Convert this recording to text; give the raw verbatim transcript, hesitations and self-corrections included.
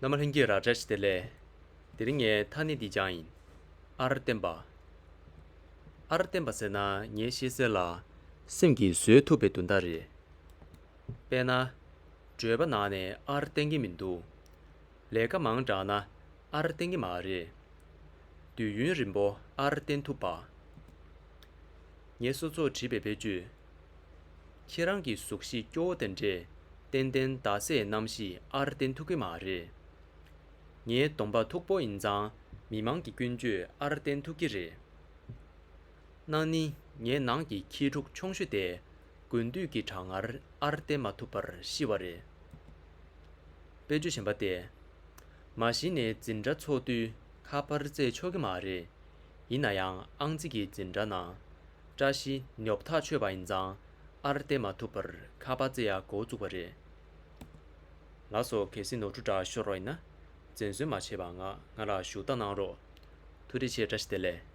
རྣམ་པ་ལྷན་རྒྱས་ར་བཀྲ་ཤིས་བདེ་ལེགས། དེ་རིང་ངས་ཐ་སྙད་འདི་སྦྱངས་ཡིན། ཨར་བརྟེན་པ། ཨར་བརྟེན་པ་ཟེར་ན་ངའི་ཤེས་གསལ་ལ་སེམས་ཀྱིས་བཟོད་ཐུབ་པའི་དོན་དག་རེད། དཔེར་ན། བྲོས་པ་ནང་ནས་ཨར་བརྟེན་གྱི་མི་འདུག་ལས་ཀ་མང་དྲགས་ན་ཨར་བརྟེན་གྱི་མ་རེད། དུས་ཡུན་རིང་པོ་ཨར་བརྟེན་ཐུབ་པ། ངས་སོ་སོར་བྲིས་པའི་དཔེ་བརྗོད། ཁྱེད་རང་གི་གཟུགས་གཞི་སྐྱོ་བོ་དེ་འདྲས་ཏན་ཏན་ཟླ་ཟད་གནམ་གཤིས་ཨར་བརྟེན་ཐུབ་ཀྱི་མ་རེད། ངའི་གདོང་པ་མཐུག་པོ་ཡིན་ཙང་མི་མང་གི་ཀུན་སྤྱོད་ཨར་བརྟེན་ཐུབ་ཀྱི་རེད། གནའ་ནི་ངའི་ནང་གི་ཁྱི་ཕྲུག་ཆུང་ཤོས་དེ་དགུན་དུས་ཀྱི་གྲང་ངར་ཨར་བརྟེན་མ་ཐུབ་པར་ཤི་བ་རེད། དཔེ་བརྗོད་གཞན་པ་སྟེ། མ་གཞི་ནས་འཛིན་གྲྭ་ཚོགས་དུས་ཁ་པར་རྩེད་ཆོག་གི་མ་རེད། ཡིན་ན་ཡང་ཨང་རྩིས་ཀྱི་འཛིན་གྲྭ་ནང་བཀྲ་ཤིས་ཉོབ་ཐག་ཆོད་པ་ཡིན་ཙང་ཨར་བརྟེན་མ་ཐུབ་པར་ཁ་པར་རྩེ་ཡག་འགོ་བཙུགས་པ་རེད། ལགས་སོ། གལ་སྲིད་ནོར་འཁྲུལ་འདྲ་ཤོར་བ་ཡིན་ན་འཛེམ་ཟོན་མ་བྱེད་པ་ང་ང་ལ་ཞུ་དག་གནང་རོགས། ཐུགས་རྗེ་ཆེ། བཀྲ་ཤིས་བདེ་ལེགས།